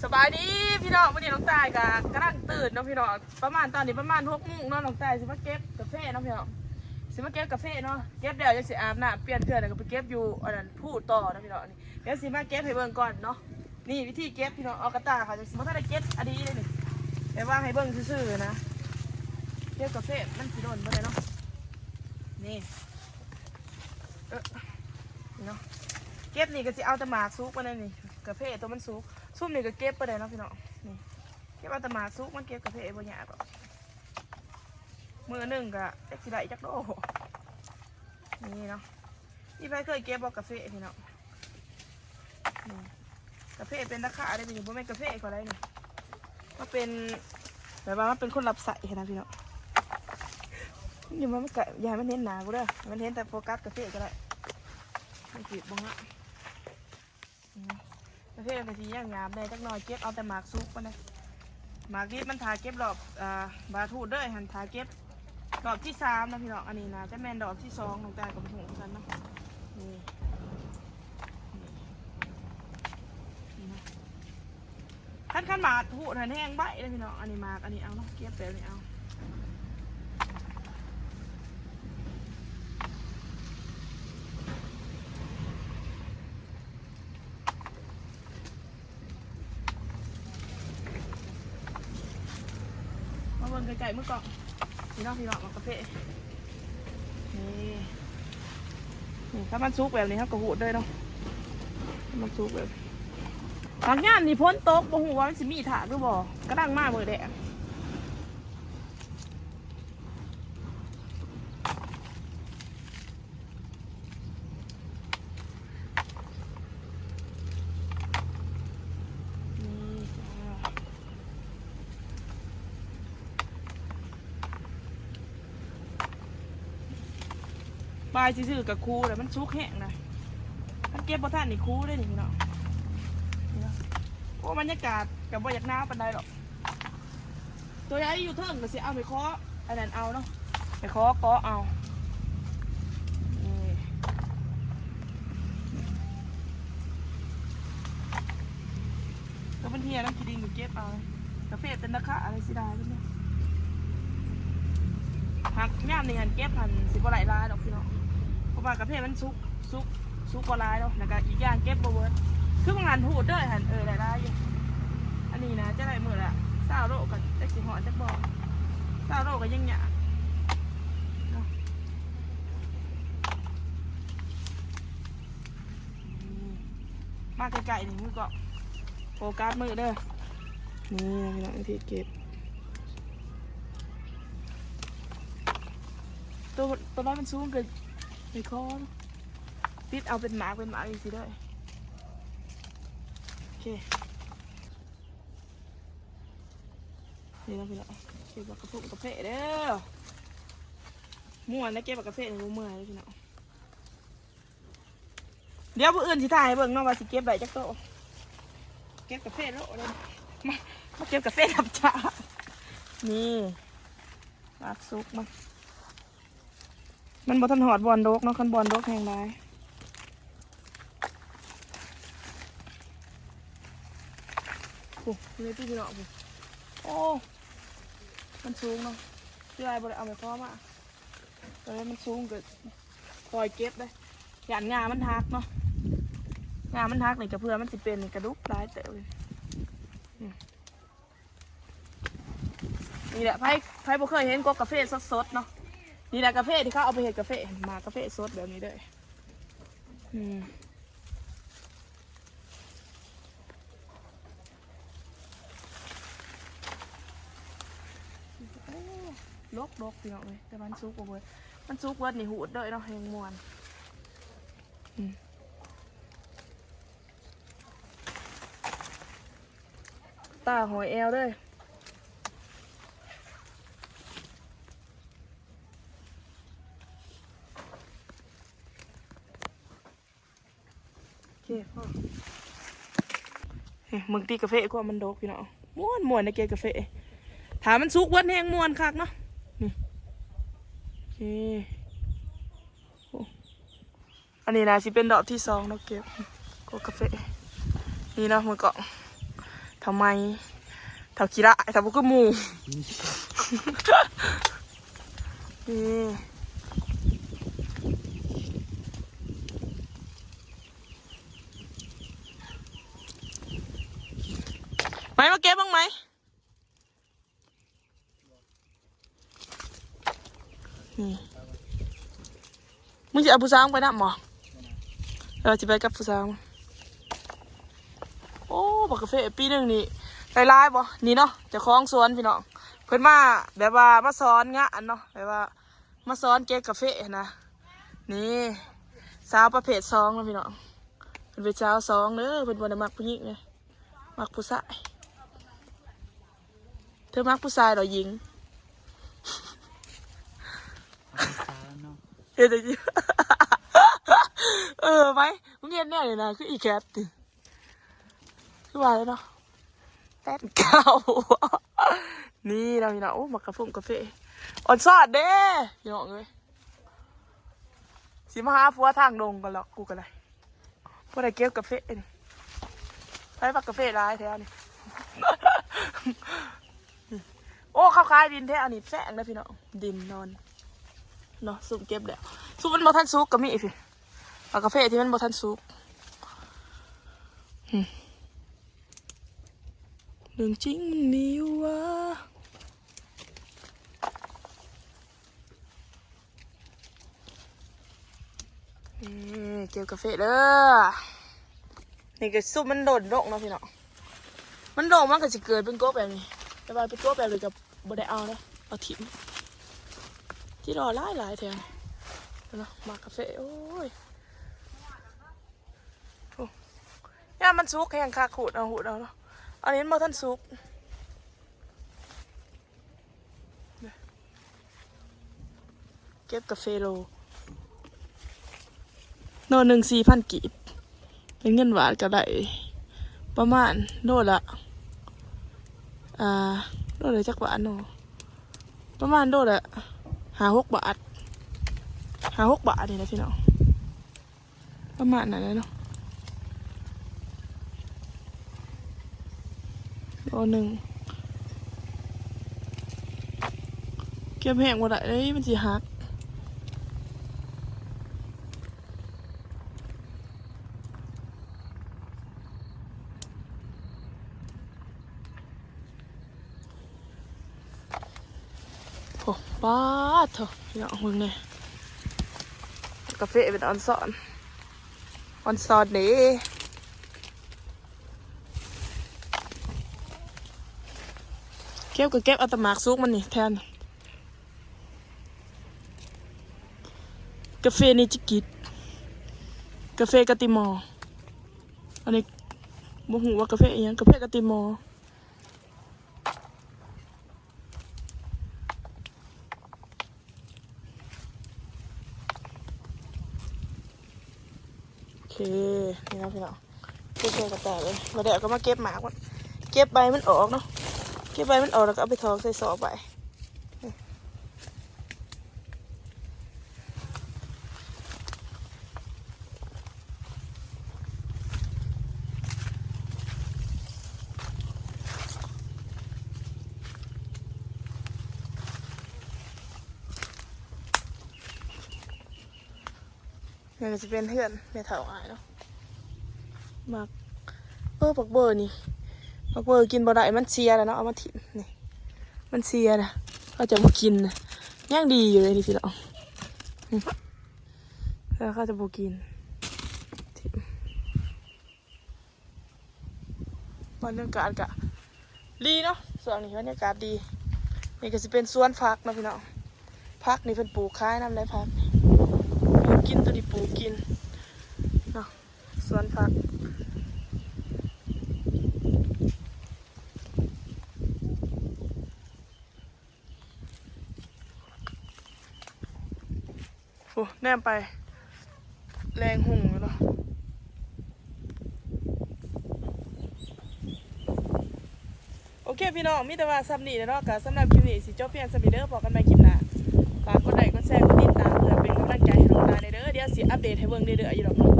ສະບາຍດີພີ່ນ້ອງ ມື້ນີ້ນ້ອງຕາຍກະກຳລັງຕື່ນເນາະພີ່ນ້ອງ ປະມານຕອນນີ້ປະມານຫົກໂມງເນາະ ນ້ອງຕາຍຊິມາເກັບກາເຟເນາະພີ່ນ້ອງ ຊິມາເກັບກາເຟເນາະ ເກັບແລ້ວຈັ່ງຊິອາບນ້ຳປ່ຽນເຄື່ອນ ແລ້ວກໍໄປເກັບຢູ່ອັນນັ້ນພູຕໍ່ເນາະພີ່ນ້ອງ ດຽວຊິມາເກັບໃຫ້ເບິ່ງກ່ອນເນາະ ນີ້ວິທີເກັບພີ່ນ້ອງ ເອົາກະຕ່າເຂົ້າ ຈັ່ງຊິບໍ່ທັນໄດ້ເກັບອະດີເດ້ນີ້ ແຕ່ວ່າໃຫ້ເບິ່ງຊື່ໆນະ ເກັບກາເຟມັນຊິດົນບໍ່ໄດ້ເນາະ ນີ້ ເອີ ນີ້ເນາະ ເກັບນີ້ກໍຊິເອົາແຕ່ໝາກສຸກມາແນວນີ້ ກາເຟຕົວມັນສຸກ ຊຸມນີ້ກໍເກັບບໍ່ໄດ້ເນາະພີ່ນ້ອງ ນີ້ ເກັບເອົາແຕ່ໝາກສຸກ ມັນເກັບກາເຟບໍ່ຍາກດອກ ມື້ໜຶ່ງກໍຈັກຊິໄດ້ຈັກໂລ ນີ້ເນາະ ມີໃຜເຄີຍເກັບບໍ່ກາເຟພີ່ນ້ອງ ນີ້ ກາເຟເປັນຕາຂາເດ້ນີ້ ບໍ່ແມ່ນກາເຟຂ້ອຍໄດ໋ນີ້ ມາເປັນ ແບບວ່າມາເປັນຄົນຮັບໃຊ້ຫັ້ນນະພີ່ນ້ອງ ນີ້ມັນກະ ຢ່າໃຫ້ມັນເຫັນໜ້າກູເດີ ໃຫ້ມັນເຫັນແຕ່ໂຟກັສກາເຟກໍໄດ້ ມັນຊິບໍ່ງາມ ອືມ ກາເຟກໍຊິຍາບໆແດ່ຈັກໜ້ອຍ ເກັບເອົາແຕ່ໝາກສຸກມັນເດ້ ໝາກດິບມັນຖ້າເກັບລອບ ອ່າ ບາດຮູດເດີຫັ້ນ ຖ້າເກັບ ລອບທີສາມນະພີ່ນ້ອງ ອັນນີ້ໜ້າຈະແມ່ນລອບທີສອງ ນ້ອງຕາຍກໍບໍ່ຮູ້ຄືກັນເນາະ ນີ້ ນີ້ ນີ້ນະ ຄັນ ຄັນໝາກຫູດຫັ້ນແຮງໃບ້ເດ້ພີ່ນ້ອງ ອັນນີ້ໝາກ ອັນນີ້ເອົາເນາະ ເກັບແບບນີ້ເອົາ ມາເບິ່ງໃກ້ໆ ມື້ກ່ອນ ພີ່ນ້ອງ ພີ່ນ້ອງ ໝາກກາເຟ ນີ້ ນີ້ ຖ້າມັນສຸກແບບນີ້ ເຮົາກໍຫູດເລີຍເນາະ ມັນສຸກແບບ ບາງຍາມນີ້ຝົນຕົກ ບໍ່ຮູ້ວ່າມັນຊິມີຖ້າຫຼືບໍ່ ກຳລັງມາມື້ແລກ ນີ້ຈ້າ ບາຍຊື່ໆ ກະຄູແລ້ວ ມັນສຸກແຮງນະ ຄັນເກັບບໍ່ທັນນີ້ຄູເດ້ນີ້ພີ່ນ້ອງ ນີ້ເນາະ ໂອ້ ບັນຍາກາດກະບໍ່ຢາກໜາວປານໃດດອກ ໂຕໃຫຍ່ຢູ່ເທິງກໍຊິເອົາໄມ້ຄໍ້ ອັນນັ້ນເອົາເນາະ ໄມ້ຄໍ້ເກາະເອົາ ນີ້ ໂຕມັນເຫ່ຍນຳຂີ້ດິນກໍເກັບເອົາ ກາເຟເປັນລາຄາອະໄລຊິໄດ້ເພິ່ນເນາະ ຫາກຍາມນີ້ຫັ້ນເກັບຫັ້ນຊິບໍ່ໄດ້ຫຼາຍດອກພີ່ນ້ອງ ເພາະວ່າກາເຟມັນສຸກ ສຸກ ສຸກບໍ່ຫຼາຍເນາະ ແລ້ວກະອີກຢ່າງເກັບບໍ່ເບິດ ຄືບາງອັນຫູດເດີຫັ້ນ ເອີ ໄດ້ຫຼາຍຢູ່ ອັນນີ້ນະຈະໄດ້ມື້ລະຊາວໂລ ກໍຈັກຊິຮອດຈັກບໍ່ ຊາວໂລກໍຍັງຍາກເນາະ ມາໃກ້ໆ ນີ້ ມືກ້ອງ ໂຟກັສມືເດີ ນີ້ພີ່ນ້ອງ ວິທີເກັບ ໂຕ ໂຕໃດມັນສູງກໍໄປຂໍ ຕິດເອົາເປັນໝາກເປັນໝາກຈັ່ງຊີ້ເດີ ໂອເຄ ນີ້ເນາະພີ່ນ້ອງ ເກັບໝາກກະພົງກາເຟເດີ ມ່ວນນະ ເກັບໝາກກາເຟນີ້ບໍ່ເມື່ອຍເດີພີ່ນ້ອງ. ດຽວມື້ອື່ນຊິຖ່າຍໃຫ້ເບິ່ງເນາະວ່າຊິເກັບໄດ້ຈັກໂຕ ເກັບກາເຟໂລດເລີຍ ມາ ມາເກັບກາເຟຮັບຈ້າງ ນີ້ ໝາກສຸກມັນ ມັນບໍ່ທັນຮອດບ່ອນດົກເນາະ ຄັນບ່ອນດົກແຮງຫຼາຍ ໂອ້ ຢູ່ໃນຕີນເນາະ ໂອ້ ມັນສູງເນາະ ເສຍດາຍບໍ່ໄດ້ເອົາໄມ້ພໍມາ. ໂຕໃດມັນສູງກໍຄ່ອຍເກັບເດ້ ຢ້ານງ່າມັນຫັກເນາະ ງ່າມັນຫັກນີ້ກໍເພື່ອມັນຊິເປັນນີ້ກະດຸກຫຼາຍເຕີບເລີຍ ນີ້ແຫຼະ ໃຜ ໃຜບໍ່ເຄີຍເຫັນກົກກາເຟສົດໆເນາະ ນີ້ແຫຼະກາເຟທີ່ເຂົາເອົາໄປເຮັດກາເຟ ໝາກກາເຟສົດແບບນີ້ເດີ ອືມ. ໂອ້ ດົກໆ ພີ່ນ້ອງເອີຍ ແຕ່ມັນສຸກບໍ່ເບິດ ມັນສຸກເບິດນີ້ຫູດເດີເນາະ ແຮງມ່ວນ ອືມ ຕາຫອຍແອວເດີ. ໂອເຄ ພໍ ເບິ່ງຕີກາເຟ ຄວາມມັນດົກພີ່ນ້ອງ ມ່ວນໆ ໃນແກງກາເຟ ຖ້າມັນສຸກເບິດແຮງມ່ວນຄັກເນາະ ນີ້ ໂອເຄ ໂອ້ ອັນນີ້ນາຊິເປັນດອກທີສອງເນາະ ເກັບກົກກາເຟ ນີ້ເນາະ ມື້ກ່ອນ ເຖົ້າໃໝ່ ເຖົ້າຂີ້ຮ້າຍ ເຖົ້າບໍ່ຄືໝູ່ ນີ້ ໄໝ ມາເກັບເບິ່ງໄໝ. ນີ້ ມຶງຊິເອົາຜູ້ສາວໄປນຳບໍ່? ເອີ ຊິໄປກັບຜູ້ສາວ. ໂອ້ ບັກກາເຟປີໜຶ່ງນີ້ໄດ້ຫຼາຍບໍ່? ນີ້ເນາະ ເຈົ້າຂອງສວນພີ່ນ້ອງ ເພິ່ນມາແບບວ່າມາສອນງານເນາະ ແບບວ່າມາສອນເກັບກາເຟຫັ້ນນະ. ນີ້ ສາວປະເພດສອງເນາະພີ່ນ້ອງ ເພິ່ນເປັນສາວສອງເດີ ເພິ່ນບໍ່ໄດ້ມັກຜູ້ຍິງເດ້ ມັກຜູ້ຊາຍ. ເທີມັກຜູ້ຊາຍເນາະຍິງ ເຮັດຈັ່ງຊີ້ ເອີ ໄປ ມຶງເຮັດແນວນີ້ນະ ຄືອີແຄດຕິ ຄືວ່າແຫຼະເນາະ ແຟນເກົ່າ. ນີ້ເນາະພີ່ນ້ອງ ໂອ້ ໝາກກະຟົງກາເຟ ອອນຊອນເດ້ພີ່ນ້ອງເອີຍ. ຊິມາຫາຜົວທາງດົງກັນລະ ກູກະໄດ້ ບໍ່ໄດ້ເກັບກາເຟນີ້ ໃຜວ່າກາເຟຫຼາຍແຖວນີ້. ໂອ້ ເຂົາຂາຍດິນແຖວນີ້ແພງເດ້ພີ່ນ້ອງ ດິນນອນເນາະ. ຊຸມເກັບແລ້ວ ຊຸມມັນບໍ່ທັນສຸກກໍມີພີ້ ວ່າກາເຟທີ່ມັນບໍ່ທັນສຸກ. ເລື່ອງຈິງມັນມີຢູ່ວ່າ ນີ້ ເກັບກາເຟເດີ. ນີ້ກໍຊຸມມັນດົນລົງເນາະພີ່ນ້ອງ ມັນດົນມັນກໍຊິເກີດເປັນກົກແບບນີ້ ແຕ່ວ່າເປັນກົກແບບນີ້ກໍບໍ່ໄດ້ເອົາເດ້ ເອົາຖິ້ມ. ທີ່ລໍຫຼາຍໆແຖວນີ້ເນາະ ໝາກກາເຟ ໂອ້ຍ. ໂອ້ ຍາມມັນສຸກແຮງຄັກ ຂູດເອົາ ຂູດເອົາເນາະ ອັນນີ້ມັນບໍ່ທັນສຸກ. ເກັບກາເຟໂລ ໂລໜຶ່ງສີ່ພັນກີບ ເປັນເງິນບາດກໍໄດ້ປະມານໂລລະ ອ່າ ໂລລະຈັກບາດເນາະ ປະມານໂລລະຫ້າຫົກບາດ ຫ້າຫົກບາດນີ້ແຫຼະພີ່ນ້ອງ. ປະມານນັ້ນແຫຼະເນາະ ໂລໜຶ່ງ ເກັບແຮງບໍ່ໄດ້ເດ້ ມັນຊິຫັກ. ໂອ້ ປາດໂທ້ ພີ່ນ້ອງເບິ່ງແດ່ ກາເຟເປັນອອນຊອນ ອອນຊອນເດ້. ເກັບກໍເກັບເອົາແຕ່ໝາກສຸກມັນນີ້ແທນ ກາເຟເນຈິກິດ ກາເຟກາຕິມໍ ອັນນີ້ບໍ່ຮູ້ວ່າກາເຟອີ່ຫຍັງ ກາເຟກາຕິມໍ. ໂອເຄ ນີ້ເນາະພີ່ນ້ອງ ເກັບໃສ່ກະແຕເລີຍ ແລ້ວດຽວກໍມາເກັບໝາກ ເກັບໃບມັນອອກເນາະ ເກັບໃບມັນອອກ ແລ້ວກໍເອົາໄປຖອກໃສ່ຊອກໄວ້. ນີ້ກໍຊິເປັນເຮືອນແມ່ເຖົ້າອ້າຍເນາະ ໝາກ ເອີ ໝາກເບີນີ້ ໝາກເບີກິນບໍ່ໄດ້ ມັນເສຍແລ້ວເນາະ ເອົາມາຖິ້ມນີ້ ມັນເສຍນະ ເຂົາຈະບໍ່ກິນນະ ຍັງດີຢູ່ເລີຍນີ້ພີ່ນ້ອງ ອືມ ແຕ່ເຂົາຈະບໍ່ກິນ ຖິ້ມ. ບັນຍາກາດກະດີເນາະ ຊ່ວງນີ້ບັນຍາກາດດີ ນີ້ກໍຊິເປັນສວນຜັກເນາະພີ່ນ້ອງ ຜັກນີ້ເພິ່ນປູກຂາຍນຳໄດ໋ ຜັກນີ້ ປູກກິນ ໂຕນີ້ປູກກິນເນາະ ສວນຜັກ. ໂອ້ ແນມໄປແລງຮຸ່ງຢູ່ເນາະ ໂອເຄພີ່ນ້ອງ ມີແຕ່ວ່າສ່ຳນີ້ແຫຼະເນາະ ກໍສຳລັບຄລິບນີ້ຊິຈົບພຽງສ່ຳນີ້ເດີ ພໍ້ກັນໃໝ່ຄລິບໜ້າ ຝາກກົດໄລກ໌ ກົດແຊ ກົດຕິດຕາມ ເພື່ອເປັນກຳລັງໃຈໃຫ້ນ້ອງຕາແດ່ເດີ ດຽວຊິອັບເດດໃຫ້ເບິ່ງເລື້ອຍໆຢູ່ດອກເນາະ